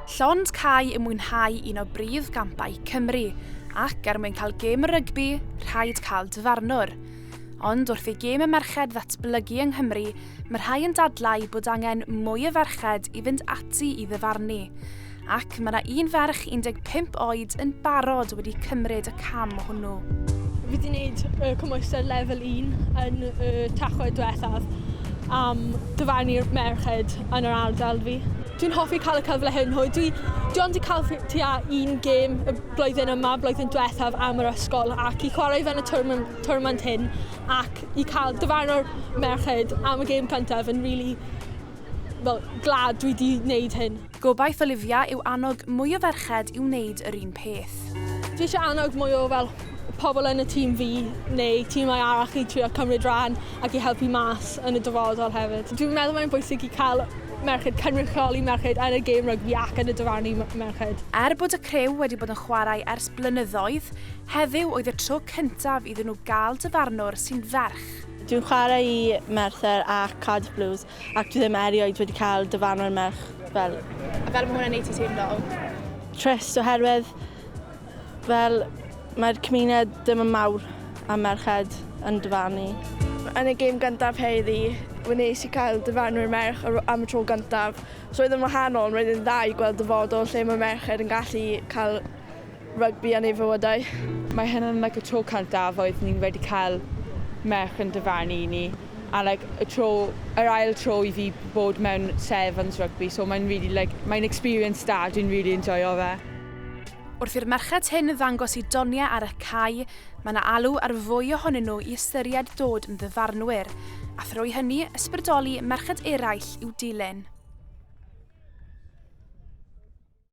Llond cae yn mwynhau un o brif gampau Cymru, ac er mwyn cael gêm rygbi, rhaid cael dyfarnwr. Ond wrth i gêm y merched ddatblygu yng Nghymru, mae rhai yn dadlau bod angen mwy o ferched i fynd ati i ddyfarnu. Ac mae yna un ferch 15 oed yn barod wedi cymryd y cam hwnnw. Fi wedi gwneud y cymhwyster lefel 1 yn y Tachwedd diwethaf am dyfarnu'r merched yn yr ardal fi. Dwi'n hoffi cael y cyfle hyn hwy. Dwi, dwi ond wedi cael tua un gêm y blwyddyn yma, blwyddyn diwethaf am yr ysgol ac i chwarae fe yn y tournament hyn ac i cael dyfarnu'r merched am y gêm cyntaf yn really fel, glad dwi wedi gwneud hyn. Gobaith Olivia yw annog mwy o ferched i wneud yr un peth. Dwi eisiau annog mwy o fel pobl yn y tîm fi neu tîmau arall i trio cymryd rhan ac i helpu mas yn y dyfodol hefyd. Dwi'n meddwl mae'n bwysig i cael merched, cynrychioli merched yn y gêm rygbi ac yn y dyfarnu merched. Er bod y criw wedi bod yn chwarae ers blynyddoedd, heddiw oedd y tro cyntaf iddyn nhw gael dyfarnwr sy'n ferch. Dwi'n chwarae i Merthyr a Cardiff Blues ac dwi ddim erioed wedi cael dyfarnwr merch fel... A fel mae hwnna'n neud ti teimlo? Trist oherwydd fel mae'r cymuned ddim yn mawr a merched yn dyfarnu. Yn y gêm gyntaf heddi, wnes i cael dyfarnwr merch am y tro gyntaf. So oedd yn wahanol, ond roedd yn dda i gweld dyfodol lle mae merched yn gallu cael rygbi yn eu fywydau. Mae hyn yn like, y tro cyntaf oedd ni'n wedi cael merch yn dyfarnu i ni. A like, y tro, yr ail tro i fi bod mewn sevens rugby, so mae'n really, like, mae'n experience da, dwi'n really enjoyo fe. Wrth i'r merched hyn ddangos i doniau ar y cae, mae yna alw ar fwy ohonyn nhw i ystyried dod yn ddyfarnwyr, a thrwy hynny ysbrydoli merched eraill i'w dilyn.